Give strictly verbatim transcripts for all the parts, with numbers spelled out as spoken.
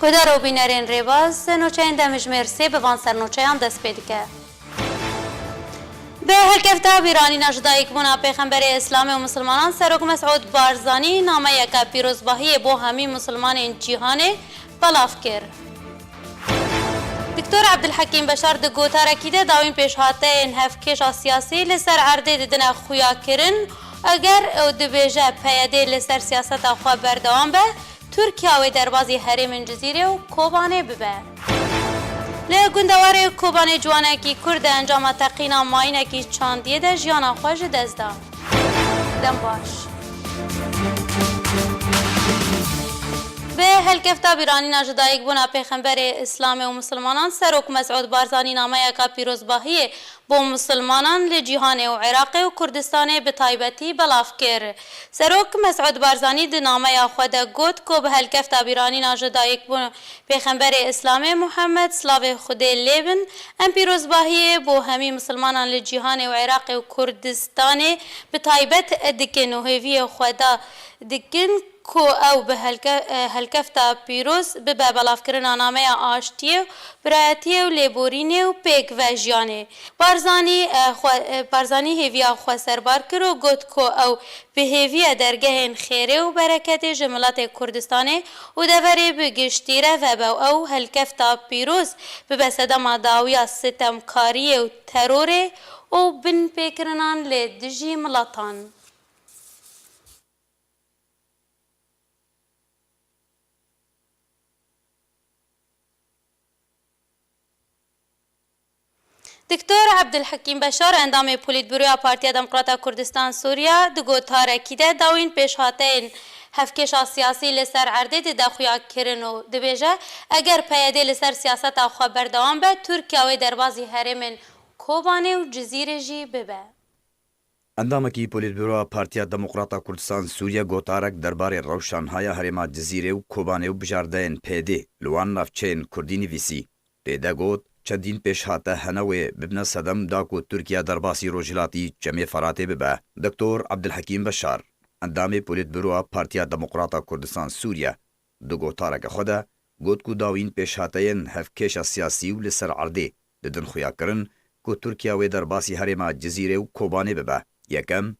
Guhdar û bînerên rêbaz, nûçeyên demjimêr sê bi van sernûçeyan dest pê dike. Bi helkefta bîranîna ji dayikbûna Pêxemberê Îslamê û Misilmanan, Serok Mesûd Barzanî nameyeke pîrozbahiyê bo hemî misilmanên cîhanê belav kir. Doktor Ebdulhekîm Beşar di gotarekî de dawîn pêşhateyên hevkêşa siyasî li ser erdê didine xuyakirin, eger ew dibêje P Y D li ser siyaseta xwe berdewam be, Tirkiya wê derbazî herêmên Cizîrê û Kobanê bibe. Li gundewarê Kobanê ciwanekî Kurd di encama teqîna mayînekî çandiyê de jiyana xwe ji dest da. Dem baş. Bi helkefta bîranîna ji dayikbûna Pêxemberê Îslamê û Misilmanan, Serok Mesûd Barzanî nameyeka pîrozbahiyê bo misilmanan li cîhanê û Iraqê û Kurdistanê bi taybetî belav kir. Serok Mesûd Barzanî di nameya xwe de got ku bi helkefta bîranîna ji dayikbûn Pêxemberê Îslamê Muhammed, silavê Xwedê lê bin, em pîrozbahiyê bo hemî misilmanan li cîhanê û Iraqê û Kurdistanê bi taybet dikin û hêviyê xwe da dikin ku ew bi helke-, e, helkefta pîroz bibe belavkirina nameya aştiyê û birayetiyê û lêborînê û pêkvejiyanê. Barzanî, e, xwe, e, Barzanî hêviya xwe serbar kir û got ku ew bi hêviye dergehên xêrê û bereketê ji miletê Kurdistanê û deverê bi giştî re vebe û ew helkefta pîroz bibe sedema dawiya sitemkariyê û terorê û binpêkirinan li dijî miletan. Doktor Ebdulhekîm Beşar, endamê Polîtbûroya Partiya Demokrata Kurdistan Sûriye, di gotarekî de dawîn pêşhateyên hevkêşa siyasî li ser erdê dide xuyakirin û dibêje, eger P Y D li ser siyaseta xwe berdewam be, Tirkiya wê derbazî herêmên Kobanê û Cizîrê jî bibe. Endamekî Polîtbûroya Partiya Demokrata Kurdistan Sûriye gotarek derbarê rewşanhaya herêma Cizîrê û Kobanê û bijardeyên P Y D li wan navçeyên Kurdî nivîsî. Tê de got, çendîn pêşhate hene wê bibine sedem da ku Tirkiye derbasî Rojhilatî Çemê Feratê bibe. Doktor Ebdulhekîm Beşar, endamê Polîtbûroya Partiya Demokrata Kurdistan Sûriye, di gotareke xwe de got ku dawîn pêşhateyên hevkêşa siyasî û li ser erdê didin xuyakirin ku Tirkiye wê derbasî herêma Cizîrê û Kobanê bibe. Yekem,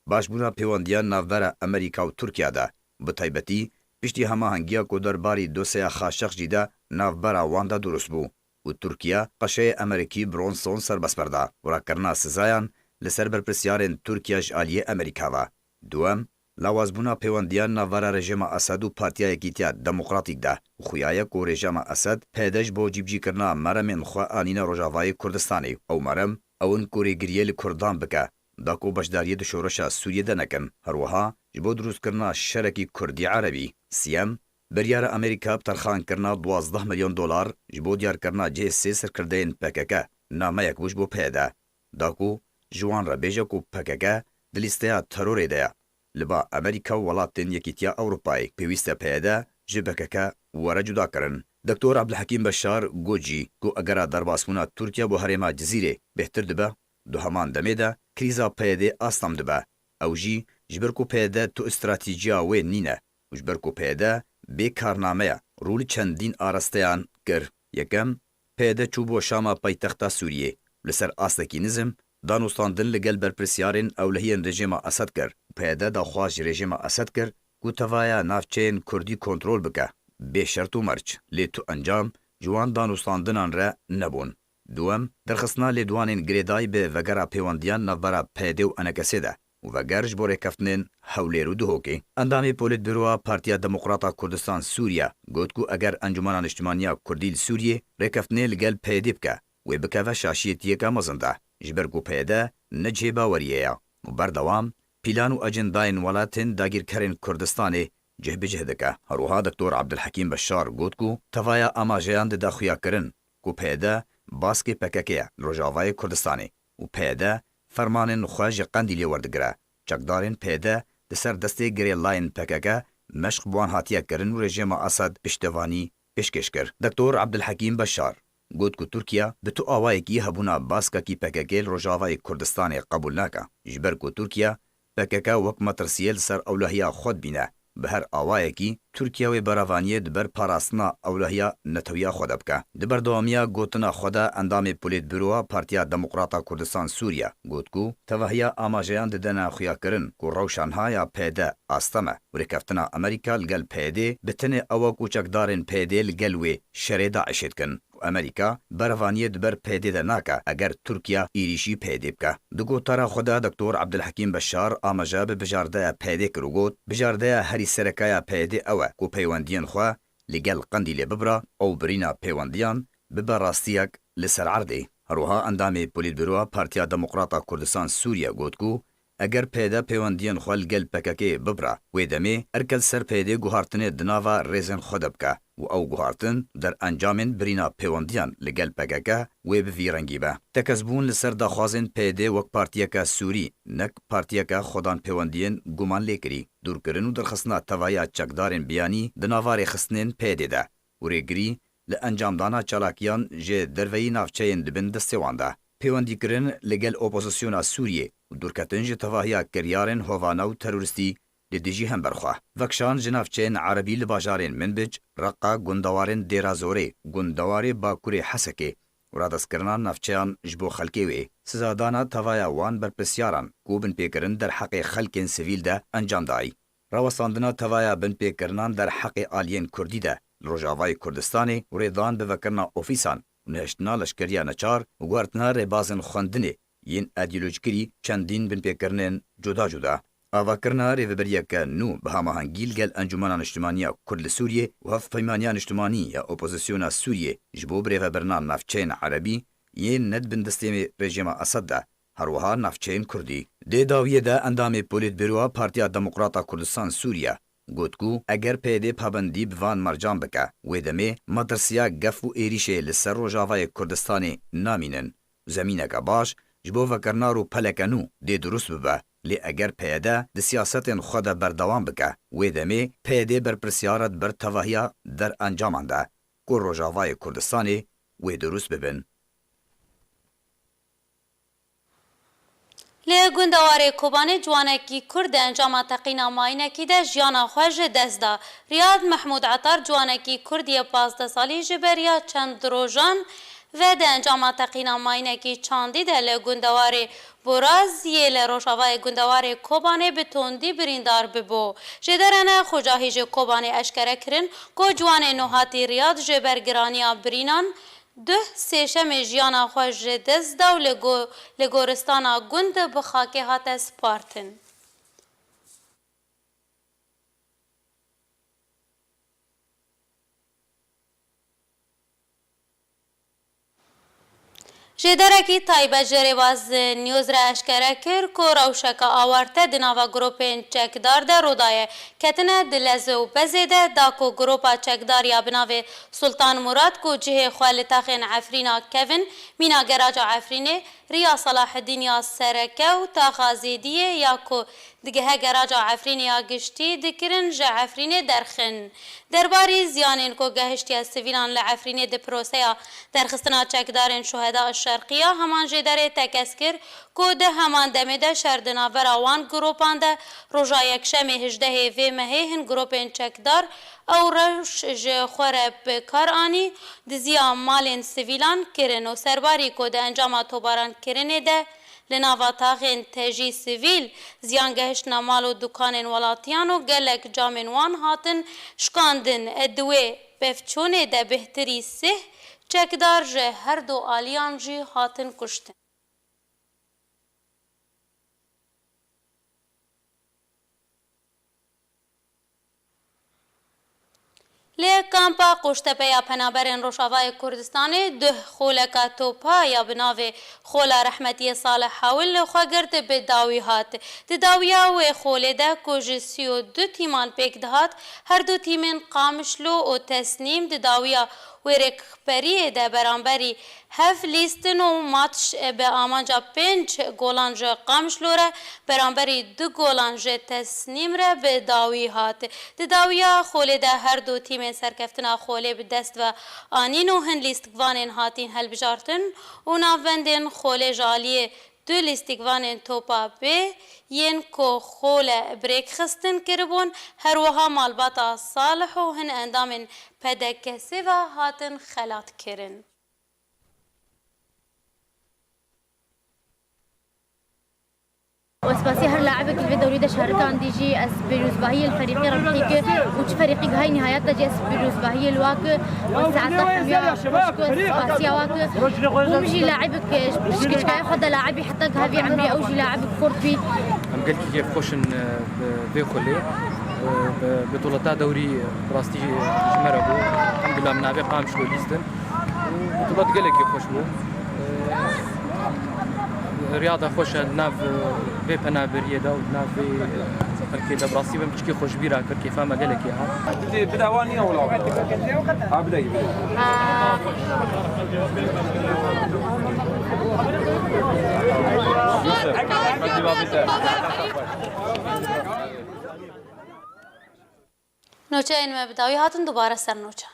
başbûna pêwendiya navbera Amerîka û Tirkiye de, bi taybetî piştî hemahengiya ku derbarî dosyeya Xaşeqjî de navbera wan de dirust bû û Tirkiye qeşeyê Amerîkî Bronson serbest berda û rakirina sizayan li ser berpirsyarên Tirkiye ji aliyê Amerîka ve. Duwem, lawazbûna pêwendiya navbera rejîma Esed û Partiya Yekîtiya Demokratîk de û xuyaye ku rejîma Esed P Y D ji bo cîbicîkirina meremên xwe anîne Rojavayê Kurdistanê. Ew merem ew in ku rêgiriyê li Kurdan bike, da ku beşdariyê di şoreşa Sûriyê de nekin. Her wiha ji bo dirustkirina şerekî Kurdî Erebî. Siyem, biryara Amerîka bi terxankirina duwazdeh milyon dolar ji bo diyarkirina cihê sê serkirdeyên P K K nameyek bû ji bo P Y D, da ku ji wan re bêje ku P K K di lîsteya terorê de ye. Li ba Amerîka û welatên Yekîtiya Ewropayê pêwîst e P Y D ji P K K were cudakirin. Doktor Ebdulhekîm Beşar got jî ku egera derbasbûna Tirkiye bo herêma Cizîrê bêhtir dibe, di heman demê de krîza P Y D astem dibe. Ew jî ji ber ku P Y D tu stratîjiya wê nîne û ji ber ku P Y D bê karname ye, rû li çendîn arasteyan kir. Yekem, P Y D çû bo Şama paytexta Sûriyê. Li ser astekî nizm, danûstandin li gel berpirsyarên ewlehiyên rejîma Esed kir. P Y D daxwaz ji rejîma Esed kir ku tevaya navçeyên Kurdî kontrol bike, bê şert û merc. Lê tu encam ji wan danûstandinan re nebûn. Duwem, derxistina lêdwanên girêdayî bi vegera pêwendiyan navbera P Y D û E N K S'ê de û veger ji bo rêkeftinên Hewlêr û Duhokê. Endamê Polîtbûroya Partiya Demokrata Kurdistan Sûriye got ku eger Encûmena Niştimanî ya Kurdî li Sûriyê rêkeftinê li gel P Y D bike, wê bikeve şaşiyetiyeke mezin de, ji ber ku P Y D ne cihê baweriyê ye û berdewam pîlan û ecendayên welatên dagîrkerên Kurdistanê cih bi cih dike. Her wiha Doktor Ebdulhekîm Beşar got ku tevaya amajeyan dide xuyakirin ku P Y D baskê P K K ye li Rojavayê Kurdistanê û P Y D fermanên xwe ji Qendîlê werdigire. Çekdarên P Y D di ser destê gerîlayên P K K meşq bi wan hatiye kirin û rejîma Esed piştevanî pêşkêş kir. Doktor Ebdulhekîm Beşar got ku Tirkiye bi tu awayekî hebûna baskekî P K K li Rojavayê Kurdistanê qebûl nake. Ji ber ku Tirkiye P K K wek metirsiyê li ser ewlehiya xwe dibîne Bi her awayekî, Tirkiye wê berevaniyê di ber parastina ewlehiya netewiya xwe de bike. Di berdewamiya gotina xwe de endamê Polîtbûroya Partiya Demokrata Kurdistan Sûriye got ku tevahiya amajeyan didine xuyakirin ku rewşa niha ya P Y D astem e û rêkeftina Amerîka li gel P Y D bi tenê ew e ku çekdarên P Y D li gel wê şerê DAIŞ'ê dikin. Amerîka berevaniyê di ber P Y D de nake eger Tirkiye êrîşî P Y D bike. Di gotara xwe de Doktor Abdulhekîm Beşar amaje bi bijardeya P Y D kir û got, bijardeya herî sereke ya P Y D ew e ku peywendiyên xwe li gel Qendîlê bibira û birîna pêwendiyan bibe rastiyek li ser erdê. Her wiha endamê Polîtbûroya Partiya Demokrata Kurdistan Sûriye got ku eger P Y D pêwendiyên xwe li gel P K K'ê bibira, wê demê erke li ser P Y D guhartinê di nava rêzên xwe de bike û ew guhartin derencamên birîna pêwendiyan li gel P K K wê bi vî rengî be. Tekez bûn li ser daxwazên P Y D wek partiyeke Sûrî, nek partiyeke xwedan pêwendiyên guman lêkirî, dûrkirin û derxistina tevahiya çekdarên biyanî di nava rêxistinên P Y D de û rêgirî li encamdana çalakiyan ji derveyî navçeyên di bin destê wan de. Pêwendîkirin li gel opozisyona Sûriyê û dûrketin ji tevahiya kiryarên hovane û terorîstî li dijî hemberxwe. Vekşan ji navçeyên erebî li bajarên Minbic, Reqa, gundewarên Dêra Zorê, gundewarê Bakurê Hesekê û radestkirina navçeyan ji bo xelkê wê. Sizadana tevaya wan berpirsyaran ku binpêkirin derheqê xelkên sivîl de encam dayî. Rawestandina tevaya binpêkirinan derheqê aliyên kurdî de li Rojavayê Kurdistanê û rêdan bi vekirina ofîsan û nihiştina leşkeriya neçar û guhertina rêbazên xwendinê yên îdeolojikirî çendîn binpêkirinên cuda cuda. Avakirina rêveberiyeke nû bi hamahengî li gel Encûmena Niştimanî ya Kurd li Sûriyê û Hevpeymaniya Niştimanî ya Opozisyona Sûriyê ji bo birêvebirina navçeyên erebî yên ne di bin destê rejîma Esed de, her wiha navçeyên kurdî. Dê dawiyê de endamê Polîtbûroya Partiya Demokrata Kurdistan Sûriye got ku eger P Y D pabendî bi van mercan bike, wê demê metirsiya gef û êrîşê li ser Rojavayê Kurdistanê namînin. Zemîneke baş ji bo vekirina rûpeleke nû dê dirust bibe. Lê eger P Y D di siyasetên xwe de berdewam bike, wê demê P Y D berpirsiyar e di ber tevahiya derencaman de ku Rojavayê Kurdistanê wê dirust bibin. Li gundewarê Kobanê ciwanekî Kurd di encama teqîna mayînekî de jiyana xwe ji dest da. Riyad Mehmûd Etar ciwanekî Kurd yê pazdeh salî ji beriya çend rojan ve di encama teqîna mayînekî çandî de li gundewarê Boraz yê li rojavayê gundewarê Kobanê bi tondî birîndar bibû. Jêderene Xocahî ji Kobanê eşkere kirin ku ciwanê nûhatî Riyad ji ber giraniya birînan duh sêşemê jiyana xwe ji dest da û li go-, li goristana gund bi xakê hate spartin. Jêderekî taybet ji Rêbaz News re eşkere kir ku rewşeke awarte di nava grûpên çekdar de rû daye. Ketine di lez û bezê de da ku grûpa çekdar ya bi navê Sultan Murad ku cihê xwe li taxên Efrîna kevin, mîna geraca Efrînê, Riya Selahedîn ya Sereke û taxa Zêdiyê ya ku digihe geraca Efrînê ya giştî dikirin ji Efrînê derxin. Derbarî ziyanên ku gehiştiye sivîlan li Efrînê di proseya derxistina çekdarên Şuheda Şerqiya heman jêderê tekez kir ku di heman demê de şer di navbera wan grûpan de roja Yekşemê hejdehê vê mehê hin grûpên çekdar ew rewş ji xwe re bi kar anî, diziya malên sivîlan kirin û serbarî ku di encama tobarankirinê de li nava taxên tejî sivîl ziyan gehiştina mal û dukanên welatiyan û gelek camên wan hatin şikandin. Di wê pevçûnê de bêhtirî sih çekdar ji her du aliyan jî hatin kuştin. Li kampa Qoştepe ya Penaberên Rojavayê Kurdistanê duh xoleka topa ya bi navê Xola Rehmetiyê Salih Hawil li xwe girt bi dawî hat. Di dawiya wê xolê de ku ji sî û du tîman pêk dihat, her du tîmên Qamişlo û Tesnîm di dawiya wê rêkberiyê de beramberî hev lîstin û matç bi amanca pênc golan ji Qamişlo re beramberî du golan ji Tesnîm re bi dawî hat. Di dawiya xolê de her du tîmên serkeftina xolê bi dest ve anîn û hin lîstikvanên hatîn hilbijartin û navbendên xolê ji aliyê Du lîstikvanên topa pê yên ku Xole bi rêk xistin kiribûn, her wiha malbata Salih û hin endamên P D K S ve hatin xelatkirin. Ez spasiya her laibekî li vê dewrî de şarikandî jî ez pîrozbahiyê li ferîqê re bihî ki û çi ferîqî gihayî nîhayet de jî ez pîrozbahiyê li wa ki û saeta hemiya xweş ku ez spasiya wa ki û min jî laibek ji kiçkaya xwe de laibî heta gihevî emrî ew jî laibek xurt bî. Em gelkî kêfxweş in, e, bi vê xulê. E, bi, bi duleta dewrî, e, bi rastî, e, ji me re bû. Elhamdulillah, min navê Qamişlo lîstin. Bi dulet gelekî xweş bû. E, riyada xweş e, di nav, e, vê penaberiyê de û di nav vê, e, xelkê de bi rastî min piçkî xweş bîra kir, kêfa me gelekî hat. Bide, bide, wan niye ola? Ha, bide, bide. Nûçeyên me bi dawî hatin dubare ser nûçe.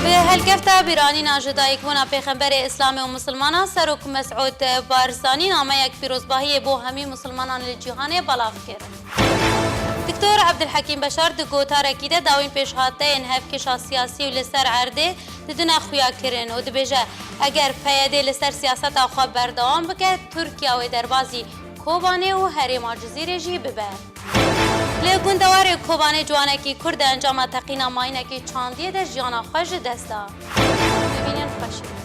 Bi helkefta bîranîna ji dayikbûna Pêxemberê Îslamê û Misilmanan, Serok Mesûd Barzanî nameyek pîrozbahiyê bo hemî misilmanan li cîhanê belav kir. Doktor Ebdulhekîm Beşar di gotarekî de dawîn pêşhateyên hevkêşa siyasî û li ser erdê didine xuyakirin û dibêje, eger P Y D li ser siyaseta xwe berdewam bike, Tirkiye wê derbazî Kobanê û herêma Cizîrê jî bibe. Li gundewarê Kobanê ciwanekî Kurd di encama teqîna mayînekî çandiyê de jiyana xwe ji dest da. Bibînin xweşik.